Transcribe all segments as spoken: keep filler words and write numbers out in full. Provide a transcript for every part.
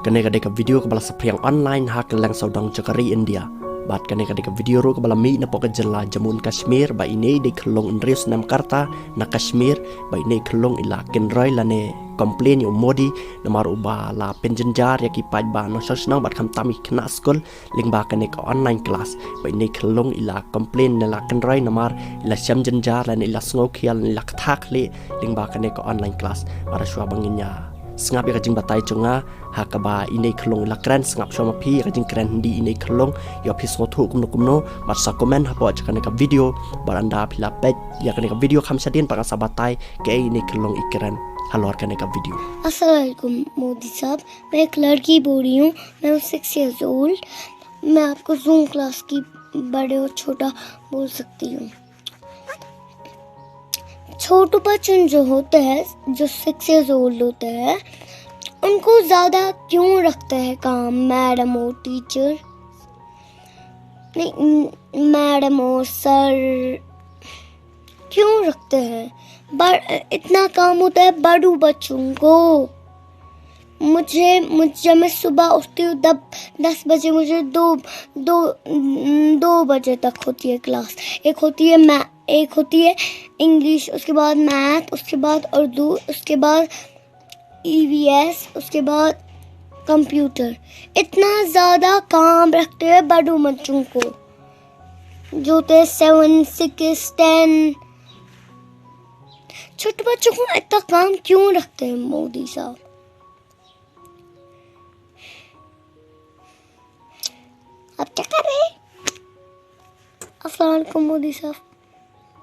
Kane ka dei ka video kaba la saphriang online ha kylleng sawdong jaka ri India. Bad kane ka dei ka video ruh kaba la mih napoh ka jylla Jammu and Kashmir, ba ine i dei i khyllung hynriew snem ka rta na Kashmir, ba ine i khyllung i la kynroi lane complain ïa u Modi namar uba la pynjynjar ïa ki paidbah nongshong shnong bad khamtam ïa ki khynnah skul lyngba kane ka online class. Ba ine i khyllung i la complain ne la kynroi namar i la shem jynjar lane i la sngewkhia lane i la ktah khlieh lyngba kane ka online class. Bad shuwa ba ngin ïa sngap ïa ka jingbatai jong nga ha kaba ine i khyllung i la kren, sngap shuwa ma phi ïa ka jingkren Hindi ine i khyllung. Ïoh phi sngewthuh kumno kumno bad sa comment hapoh jong kane ka video. Bad ynda phi la peit ïa kane ka video kham shadien pat ngan sa batai kaei ine i khyllung i kren halor kane ka video. अस्सलाम वालेकुम मोदी साहब, मैं एक लड़की बोल रही हूँ। मैं सिक्स ईयर्स ओल्ड। मैं आपको जूम क्लास की बड़े और छोटा बोल सकती हूँ। छोटू बच्चन जो होते हैं, जो सिक्स ईयर्स ओल्ड होते हैं, उनको ज्यादा क्यों रखते हैं काम मैडम और टीचर? नहीं, मैडम और सर क्यों रखते हैं? बड़ इतना काम होता है बड़ू बच्चों को। मुझे मुझ जब मैं सुबह उठती हूँ तब दस बजे मुझे दो दो दो बजे तक होती है क्लास। एक होती है मै एक होती है इंग्लिश, उसके बाद मैथ, उसके बाद उर्दू, उसके बाद ईवीएस, उसके बाद कंप्यूटर। इतना ज़्यादा काम रखते हैं बड़ों बच्चों को, जो होते हैं सेवन सिक्स टेन। छोटे बच्चों को इतना काम क्यों रखते हैं मोदी साहब? आप क्या कर रहे हैं? अस्सलाम वालेकुम मोदी साहब।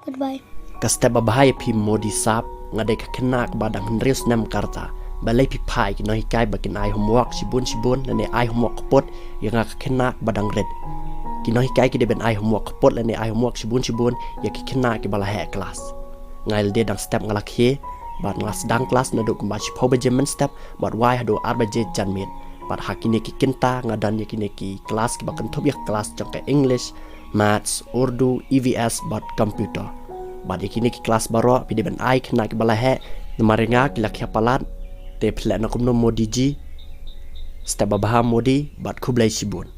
Goodbye. Ka step babha ïa phi Modi sap, nga dei ka khynnah kaba dang hynriew snem ka rta. Balei phi phah ïa ki nonghikai ba kin ai homework shibun shibun lane ai homework kput ïa nga ka khynnah ba dang rit? Ki nonghikai ki dei ban ai homework kput lane ai homework shibun shibun ïa ki khynnah kiba la heh klas. Nga ïa lade dang step nga la khie bad nga la sdang klas naduh kumba shiphew baje mynstep bad wai haduh ar baje janmiet. Bad ha kine ki kynta nga don ïa kine ki klas kiba kynthup ïa ka klas jong ka English, Maths, Urdu, EVS bad Computer. Bad ïa kine ki klas baroh phi dei ban ai khynnah kiba la heh. Namar ïa nga ki la khia palat. Te phi leh na kumno Modi ji? Step babha Modi bad khublei shibun.